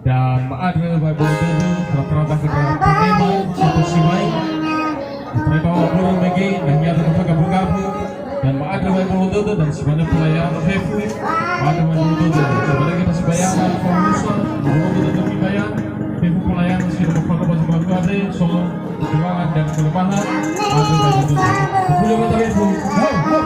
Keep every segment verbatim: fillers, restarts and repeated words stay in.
Dan ma'andrö wa'ebolo dödö, rata-rata khöda panglima, satu sibai. Terima kasih, B G, dan ya, terima kasih, dan ma'andrö wa'ebolo dödö, dan sibalia pelayan fefu, ma'andrö wa'ebolo dödö. Sibalia kita sibayang, pemirsa, wa'ebolo dödö mibayang, fefu pelayan, sibalia pelayan, solo, perjuangan dan kelemahan, ma'andrö wa'ebolo dödö. Pukul lima tadi, Bu. Ho, ho.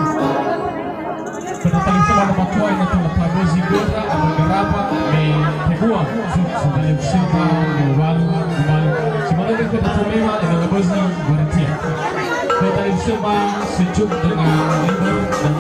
Pada tali sama ada matua yang telah tabozi göra atau garapa me tebua su-, sudah yang semua yang baru kembali. Sebenarnya kita semua yang ada bozi berarti. Kita yang semua sejuk dengan lebar dan